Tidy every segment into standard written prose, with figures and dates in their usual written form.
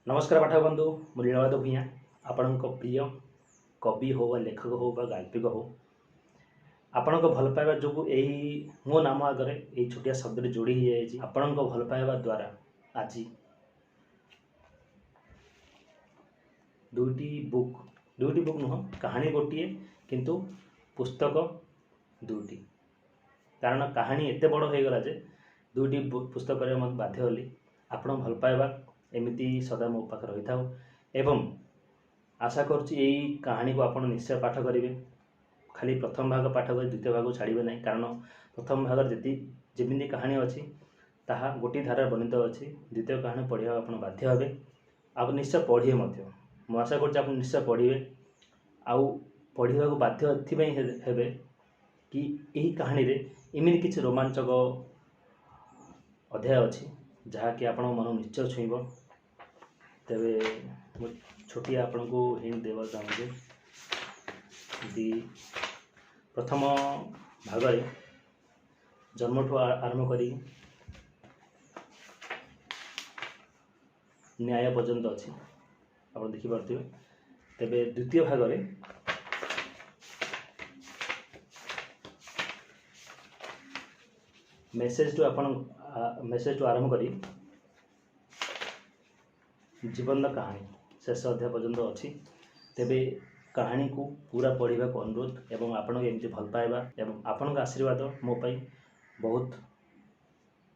ନମସ୍କାର ପାଠକ ବନ୍ଧୁ, ମୁଁ ନୀଳମାଧବ ଭୂୟାଁ, ଆପଣଙ୍କ ପ୍ରିୟ କବି ହଉ ବା ଲେଖକ ହଉ ବା ଗାଳ୍ପିକ ହଉ। ଆପଣଙ୍କ ଭଲ ପାଇବା ଯୋଗୁଁ ଏଇ ମୋ ନାମ ଆଗରେ ଏଇ ଛୋଟିଆ ଶବ୍ଦଟି ଯୋଡ଼ି ହେଇଯାଇଛି। ଆପଣଙ୍କ ଭଲ ପାଇବା ଦ୍ୱାରା ଆଜି ଦୁଇଟି ବୁକ୍, ଦୁଇଟି ବୁକ୍ ନୁହଁ, କାହାଣୀ ଗୋଟିଏ କିନ୍ତୁ ପୁସ୍ତକ ଦୁଇଟି। କାରଣ କାହାଣୀ ଏତେ ବଡ଼ ହୋଇଗଲା ଯେ ଦୁଇଟି ପୁସ୍ତକ କରିବାକୁ ମୋତେ ବାଧ୍ୟ ହେଲି। ଆପଣ ଭଲ ପାଇବା ଏମିତି ସଦା ମୋ ପାଖରେ ରହିଥାଉ ଏବଂ ଆଶା କରୁଛି ଏଇ କାହାଣୀକୁ ଆପଣ ନିଶ୍ଚୟ ପାଠ କରିବେ। ଖାଲି ପ୍ରଥମ ଭାଗ ପାଠ କରି ଦ୍ୱିତୀୟ ଭାଗକୁ ଛାଡ଼ିବେ ନାହିଁ, କାରଣ ପ୍ରଥମ ଭାଗରେ ଯେମିତି କାହାଣୀ ଅଛି ତାହା ଗୋଟିଏ ଧାରାରେ ବର୍ଣ୍ଣିତ ଅଛି। ଦ୍ୱିତୀୟ କାହାଣୀ ପଢ଼ିବାକୁ ଆପଣ ବାଧ୍ୟ ହେବେ, ଆଉ ନିଶ୍ଚୟ ପଢ଼ିବେ ମଧ୍ୟ। ମୁଁ ଆଶା କରୁଛି ଆପଣ ନିଶ୍ଚୟ ପଢ଼ିବେ, ଆଉ ପଢ଼ିବାକୁ ବାଧ୍ୟ ଏଥିପାଇଁ ହେବେ କି ଏହି କାହାଣୀରେ ଏମିତି କିଛି ରୋମାଞ୍ଚକ ଅଧ୍ୟାୟ ଅଛି ଯାହାକି ଆପଣଙ୍କ ମନ ନିଶ୍ଚୟ ଛୁଇଁବ। ତେବେ ମୁଁ ଛୋଟିଆ ଆପଣଙ୍କୁ ହିଣ୍ଟ ଦେବାକୁ ଚାହୁଁଛି। ପ୍ରଥମ ଭାଗରେ ଜନ୍ମଠୁ ଆରମ୍ଭ କରି ନ୍ୟାୟ ପର୍ଯ୍ୟନ୍ତ ଅଛି, ଆପଣ ଦେଖିପାରୁଥିବେ। ତେବେ ଦ୍ୱିତୀୟ ଭାଗରେ ମେସେଜଠୁ ଆପଣ ମେସେଜଠୁ ଆରମ୍ଭ କରି ଜୀବନର କାହାଣୀ ଶେଷ ଅଧ୍ୟାୟ ପର୍ଯ୍ୟନ୍ତ ଅଛି। ତେବେ କାହାଣୀକୁ ପୁରା ପଢ଼ିବାକୁ ଅନୁରୋଧ ଏବଂ ଆପଣଙ୍କ ଏମିତି ଭଲ ପାଇବା ଏବଂ ଆପଣଙ୍କ ଆଶୀର୍ବାଦ ମୋ ପାଇଁ ବହୁତ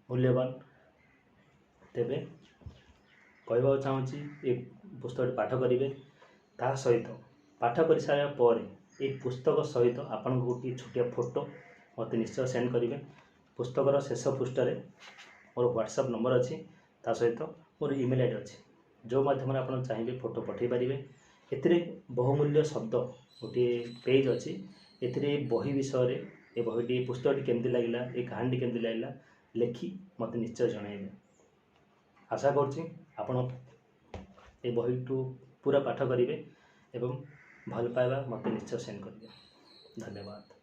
ମୂଲ୍ୟବାନ। ତେବେ କହିବାକୁ ଚାହୁଁଛି ଏ ପୁସ୍ତକଟି ପାଠ କରିବେ, ତା ସହିତ ପାଠ କରିସାରିବା ପରେ ଏ ପୁସ୍ତକ ସହିତ ଆପଣଙ୍କୁ ଗୋଟିଏ ଛୋଟିଆ ଫଟୋ ମୋତେ ନିଶ୍ଚୟ ସେଣ୍ଡ କରିବେ। ପୁସ୍ତକର ଶେଷ ପୃଷ୍ଠାରେ ମୋର ହ୍ୱାଟ୍ସଆପ୍ ନମ୍ବର ଅଛି, ତା ସହିତ ମୋର ଇମେଲ୍ I D ଅଛି, ଯେଉଁ ମାଧ୍ୟମରେ ଆପଣ ଚାହିଁବେ ଫଟୋ ପଠାଇ ପାରିବେ। ଏଥିରେ ବହୁମୂଲ୍ୟ ଶବ୍ଦ ଗୋଟିଏ ପେଜ୍ ଅଛି, ଏଥିରେ ବହି ବିଷୟରେ, ଏ ବହିଟି ପୁସ୍ତକଟି କେମିତି ଲାଗିଲା, ଏ କାହାଣୀଟି କେମିତି ଲାଗିଲା ଲେଖି ମୋତେ ନିଶ୍ଚୟ ଜଣାଇବେ। ଆଶା କରୁଛି ଆପଣ ଏ ବହିଠୁ ପୁରା ପାଠ କରିବେ ଏବଂ ଭଲ ପାଇବା ମୋତେ ନିଶ୍ଚୟ ସେଣ୍ଡ କରିବେ। ଧନ୍ୟବାଦ।